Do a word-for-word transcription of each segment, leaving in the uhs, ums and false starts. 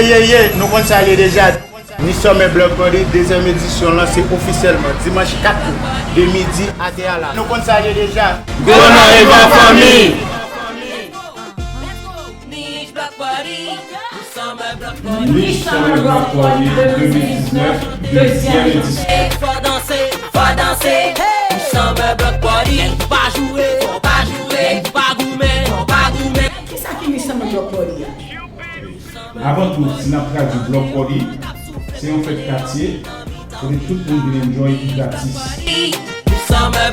Ye, ye, nou konn sa l ye deja. Niche Summer Block Party, dezyèm edisyon, lanse ofisyèlman dimanch kat out, de midi a de a la. Nou konn sa l ye deja. Gonayiv an fanmi! Niche Summer Block Party de mil diznèf, dezyèm edisyon. Fò danse, fò danse, hey! Niche Summer Block Party, pa joure, fò pa joure, pa goumen, fò pa goumen. Kisa ki Niche Summer Block Party a? Avan tou, si n ap tradui Block Party, se yon fèt katye kote tout moun vin enjoy epi gratis. Niche Summer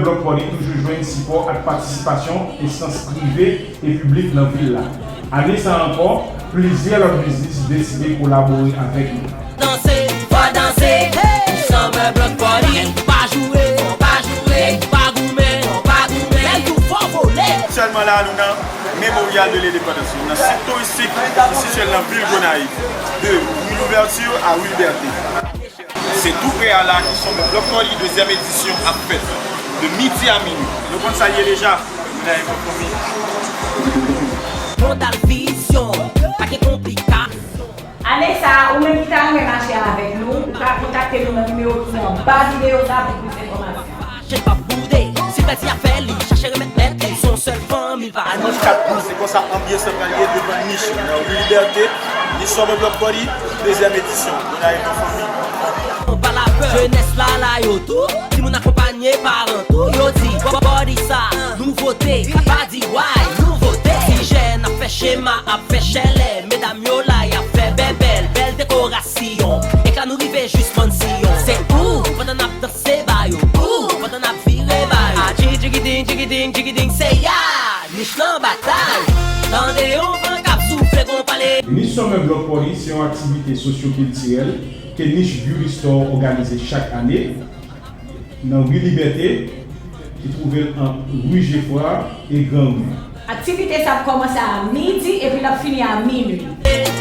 Block Party toujou jwenn sipò ak patisipasyon enstans prive e piblik nan vil la. Ane sa a ankò, plizyè lòt biznis deside kolabore avèk nou. Danse, fò danse, hey! Summer Block Party, pa joure, fò pa joure, pa goumen, fò pa goumen. Bèl tou fò vole. Aktyèlman la, nou nan Memorial de l'Indépendance, nou nan sit touristik ki sitiye nan vil Gonayiv, de Rue Louverture a Rue Liberté. Se tou prè a la Niche Summer Block Party dezyèm edisyon ap fèt, de midi a minui. Nou konn sa l ye deja. Gonayiv an fanmi. Fondal Vision, pa gen konplikasyon. Ane sa a, ou menm ki ta renmen mache avèk nou, ou ka kontakte nou nan nimewo ki anba videyo sa pou plis enfòmasyon. Mache pa boude, si pèdi a fè li, chache remèt mèt li, se yon sèl fanmi pa. Dimanch kat out, se konsa anbyans lan pral ye devan Niche, nan Rue Liberté, Niche Summer Block Party, dezyèm edisyon. Gonayiv an fanmi. Jenès la la yo tou, timoun akonpanye paran tou, yo di, body sa, nouvote, pa di why, nouvote. Ti jèn ap fè chema, ap fè chèlè, medam yo la, y ap fè bèbèl, bèl dekorasyon. Ekla nou rive jis Mansiyon. Se ou, pandan n ap danse ba yo, ou, pandan n ap vire ba yo. A dji-, djigiding, djigiding, djigiding, se ya, Niche lan batay. Tande yon van k ap soufle, gon pale. Niche Summer Block Party se yon aktivite sosyokiltirèl ke Niche Beauty Store òganize chak ane nan Ri Libète, ki twouve l ant Ri Jefra e Gran Ri. Aktivite sa ap kòmanse a midi epi l ap fini a minui.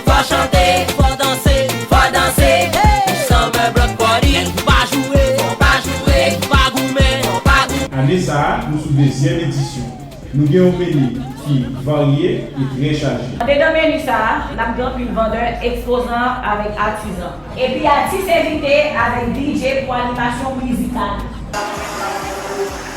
Fò chante, fò danse, fò danse, hey! Summer Block Party, pa joure, pa joure, pa goumen, pa goumen. Ane sa a, nou sou dezyèm edisyon. Nou gen yon meni ki varye e trè chaje. Andedan meni sa a, n ap gen anpil vandè, ekspozan avèk atizan. Epi atis envite avèk D J pou animasyon mizikal.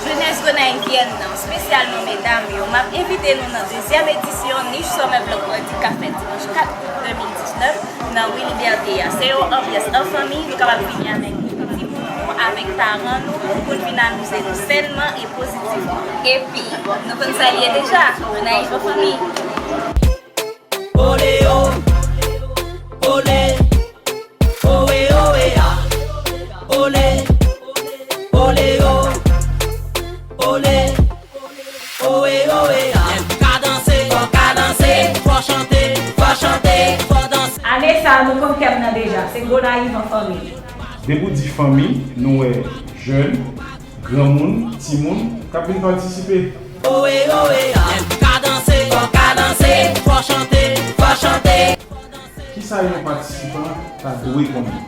Jenès gonayivyèn nan, espesyalman medam yo, m ap envite nou nan dezyèm edisyon Niche Summer Block Party k ap fèt dimanch kat out de mil diznèf nan Ri Libète a. Se yon anbyans an fanmi, nou kapab vini avèk timoun nou, avèk paran nou, pou n vin amize nou sènman e pozitivman. Epi, nou konn sa l ye deja, Gonayiv an fanmi. Ole yo, ole, owe, owe, a. Ole, ole yo, ole, owe, owe, a. Ka danse, fò ka danse, fò chante, fò chante, fò danse. Ane sa a, nou konn tèm nan deja, se Gonayiv an fanmi. Depi w di fanmi, nou wè jèn, granmoun, timoun k ap vin patisipe. Owe, owe, a. Ka danse, fò ka danse, fò chante, fò chante. Kisa yon patisipan ta dwe konnen?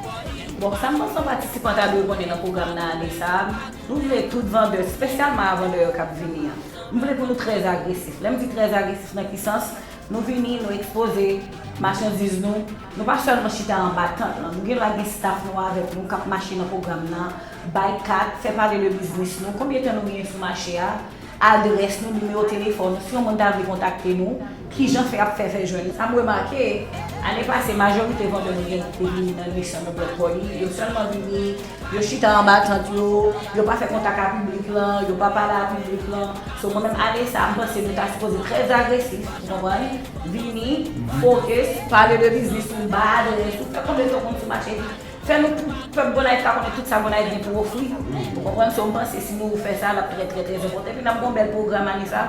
Bon, sa m panse yon patisipan ta dwe konnen nan pwogram nan ane sa a, nou vle tout vandè, espesyalman a vandè yo k ap vini an. M vle pou nou trè agresif. Lè m di trè agresif, nan ki sans? Nou vini, nou ekspoze machandiz nou. Nou pa sèlman chita anba tant lan. Nou gen dwa gen staff nou avèk nou k ap mache nan pwogram nan, bay kat, fè pale de biznis nou. Konbyen tan nou genyen sou mache a? Adrès nou, nimewo telefòn nou. Si yon moun ta vle kontakte nou, kijan fè ap fè, fè jwenn nou? Sa m remake, ane pase, majorite vandè nou gen ki te vini nan Niche Summer Block Party, yo sèlman vini, yo chita anba tant yo, yo pa fè kontak a piblik lan, yo pa pale a piblik lan. So, mwen menm, ane sa a, m panse nou ta sipoze trè agresif, ou konprann? Vini, fokis, pale de biznis ou, bay adrès ou, fè konbyen tan w konn sou mache, fè nou, pou pèp Gonayiv ka konnen tout sa Gonayiv gen pou ofri. Ou konprann? So, m panse si nou fè sa, l ap trè, trè, trè enpòtan. Epi n ap gen yon bèl pwogram ane sa a.